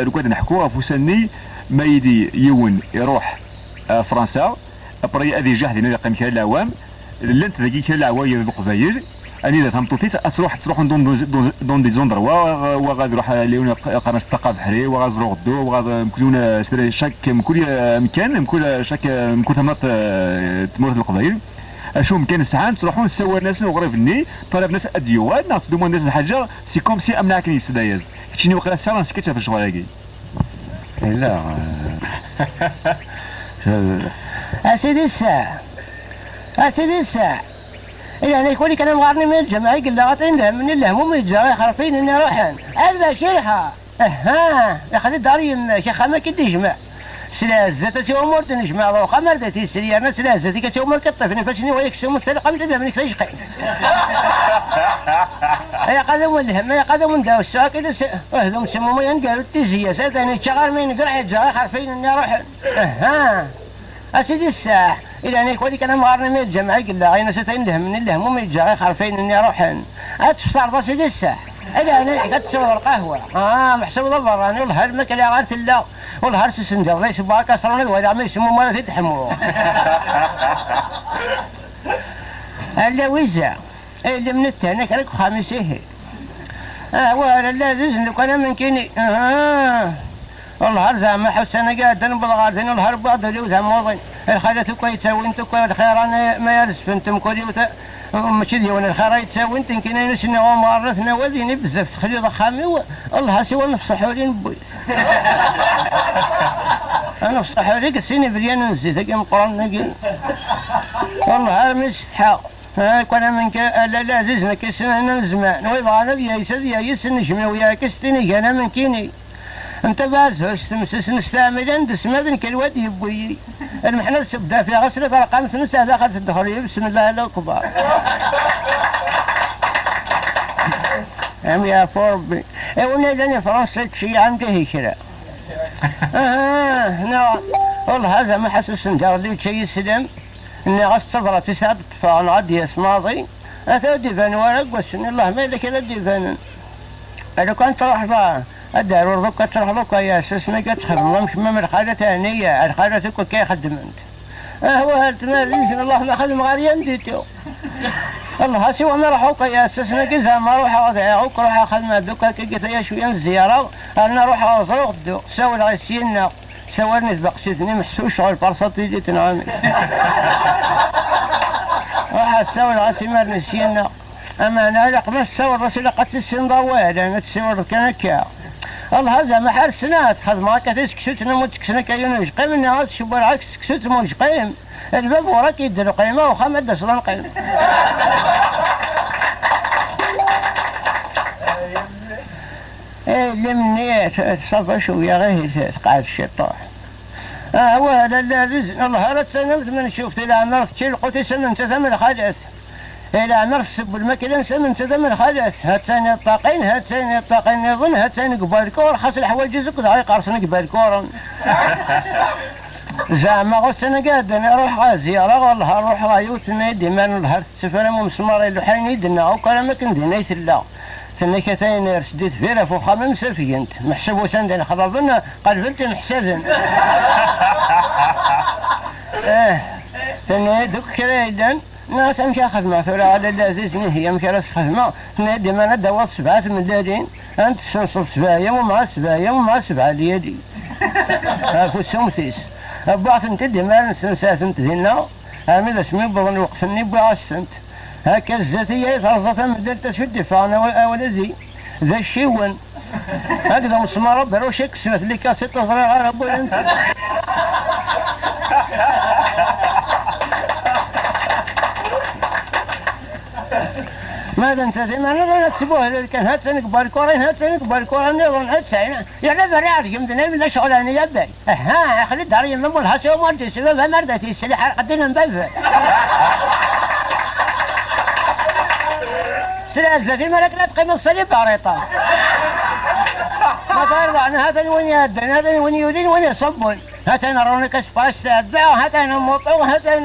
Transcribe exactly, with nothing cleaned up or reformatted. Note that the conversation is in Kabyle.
Lukan ad neḥku ɣef ussan-nni, ma yili yiwen iruḥ ar Fransa, après ad ijaḥ din ad iqqim kra n leɛwam, llant dagi kra n leɛwayed n Leqbayel, anida tameṭṭut-is ad truḥ, ttruḥun dans, dans, dans des endroits, wa ad iruḥ, euh, Léon, qqaren-as ṭṭaqa abeḥri, wa ad ẓruɣ ddu, wa ad, euh, mkul yiwen, euh, chaque, mkul, euh, amkan, mkul, euh, chaque, euh, mkul tamnaḍt, euh, tmurt n Leqbayel. Acu amkan sɛan, ttruḥun ssawalen-asen uɣrib-nni, ṭṭalaben-as ad d-yuɣal, neɣ ttdumunen-as lḥaǧa, c'est comme si am akken yesla-yas. Keččini waqila tesɛiḍ ansi-k ad tafeḍ ccɣel-agi. Yella, euh, a sidi ssaɛ, a sidi ssaɛ, i leɛnaya-k wali kan amɣar-nni mi lǧameɛ i yella ɣaṭin lhem-nni, lehmum yeǧǧa ixerfiyen-nni ruḥen. A Lbacir, ha! Aha, ixli-d ar yemma-k, axxam-agi d-ijmeɛ. S lɛezzat-as i wumi ur d-nejmeɛ, d uxxam ar d at yesri, yerna s lɛezzat-ik-as i wumi ur k-iṭṭifen ifassen-iw ay aksum, talqamt d amek tajqim. Ay aqadam n lhem, ay aqadam n ddaw ssuq-agi d s-, ahdum semmum ay aneggaru d tizya-s, atan yečča armi yenegreḥ, yeǧǧa ixerfiyen-nni ruḥen. Aha. A sidi ssaḥ, i leɛnaya-k wali kan amɣar-nni mi lǧameɛ i yella, ayen-as atan lhem-nni, lehmum yeǧǧa ixerfiyen-nni ruḥen. Ad teftareḍ a sidi ssaḥ, i leɛnaya-k ad tesweḍ lqahwa. Ah, meḥsub d aberrani, wellah ar makla ar tella, wellah ar susendiḍ la yessewwa akaṣrun ad waliɣ ma yesmum ara t-id-ḥemmu. Alla wiza. Ilem n ttehna kra deg uxxam-is ihi. Ah, war lɛaziz n lukan am nekkini. Ah. Wellah ar zeɛma ḥussan-agi ɛeddan wwḍeɣ ɣer din, wellah ar wwiɣ-d ul-iw d amuḍin. Lxalat akk ay ttawint akk lxir-a ma ar zfent mkul yiwet, mačči d yiwen lxir ay ttawint, nekkini ayen i s-nniɣ umɣar n at Nawal, yini bezzaf texliḍ axxam-iw, wellah siwa nefṣeḥ ul i newwi. Nefṣeḥ ul i sin ibryan n zzit-agi meqqren-agi. Wellah armi setḥaɣ. Ha, kwan am nekk, a lalla ɛziz, nekk issnen n zzman, wa yebɣan ad yayes, ad yayes, nejmiw yakes tinigan am nekkini. Netta baɛzuz, temses, nestɛmil, anda smad, nekk lwad yewwi-yi. Lmeḥna d sebda fiɣ, asla tarqamt, netta daxel tedxel-iyi, bismillah, Allahu akbar. Am yeɛfu Rebbi. Iwen ilan i Fransa, tceyyeɛ-am dihi kra. Aha, neɣ, wellah, azama ḥasusen daɣ li yečča yislam. Nniɣ-as d tabrat i sɛiɣ ad ṭṭfeɣ, neɣ ad d-yas maḍi, ata ad d-iban wara deg wass-nni, Allah ma yella kra ad d-ibanen. Lukan truḥeḍ, a, ad d-taruḍ akk, ad truḥeḍ akk, ay aɛessas-nni, ad txedmeḍ am kemm am lxalat Hniya, lxalat akk akka i xeddment. Ah, wah, ar tmara d izen, Allah ma xedmeɣ ar yan ditu. Lxas i wama ruḥ akk ay ass-asnagi, zama ruḥeɣ dɛiɣ akk, ruḥeɣ xedmeɣ dduka akka gita ya cwiya n zzyara, arna ruḥeɣ ẓruɣ dduɣ, sawleɣ i syenna, sawalen i tbaqsit-nni meḥsu ccɣel parsatilit neɣ amek. Ruḥeɣ sawleɣ-as imaren i syenna, ameɛna ilaq ma tessawleḍ-as ilaq ad tissineḍ awal, arna tessiwleḍ kan akka. Lxas zama ḥarsnat, xedmeɣ akka tiseksut n mu ttekksen akka yiwen ujqim, nniɣ-as cewwreɣ-ak seksu d tmujqim. Lbab ɣur-k yedder lqayma, uxxam ad d-taseḍ a nqim. Eh, lemni, ṣafa cwiya, ihi tqeɛɛed ciṭuḥ. Ah, wa la, la, rizen Allah ara tsanam d mencuft, i leɛmer tečči lqut-is am netta d amelxalat. I leɛmer tesseww lmakla-nnes am netta d amelxalat. Ha-tt-ayen iṭṭaqin, ha-tt-ayen iṭṭaqin niḍen, ha-tt-ayen deg balkur, xas leḥwayeǧ-is akk dɣa iqersen deg balkuren. Zeɛma ussan-agi iɛeddan i ruḥeɣ ɣer zzyara ɣer lhar, ruḥeɣ ɣer yiwet tenna-yi-d imaren lhar tetteffer am umesmar iluḥayen i d-nnaɣ akk alamma akken din ay tella. Tenna-k atayen ires-d i deffir ɣef uxxam am safgent, meḥsub usan-d inexḍaben qelben-t imeḥsaden. Eh, tenna-yi-d akk kra yellan. Nniɣ-as amek ara xedmeɣ tura a lalla ɛzizen, ihi amek ara s-xedmeɣ? Tenna-yi-d imaren ad d-tawiḍ sebɛa tmellalin, ad n-tessenseḍ sebɛa yam umɛa sebɛa yam umɛa sebɛa lyali ɣef usumt-is. Wwiɣ-tent-id imaren ssenseɣ-tent dinna, armi d asmi wwḍen lweqt-nni wwiɣ-as-tent. Akka zdat-i ay terẓa tamellalt asud d-iffɣen awal-, awal-agi d acciwen. Akked umesmar aberuc i yessnet les cassettes, ur ẓriɣ ara wwin-t. Ma d netta d iman-nneɣ ad nettbuhlul kan, ha-tt-an deg balkurin, ha-tt-an deg balkurin nniḍen, ha-tt-an. Yerna berraɛ deg-m d nnan d ccɣel-nni ya bal. Aha, aql-i d ar yemma-m welḥaṣi umar d-yesli baba, ma ar d at-yesli ḥerqeddin n baba. S lɛezza-t-im ara akken ad teqqimeḍ s libaṛiṭa. Ma terbaɛna, ha-t-an win iɛeddan, ha-t-an win yulin, win iṣubbun. Ha-t-an rruni kaspas tɛedda, ha-t-an umuṭu, ha-t-an.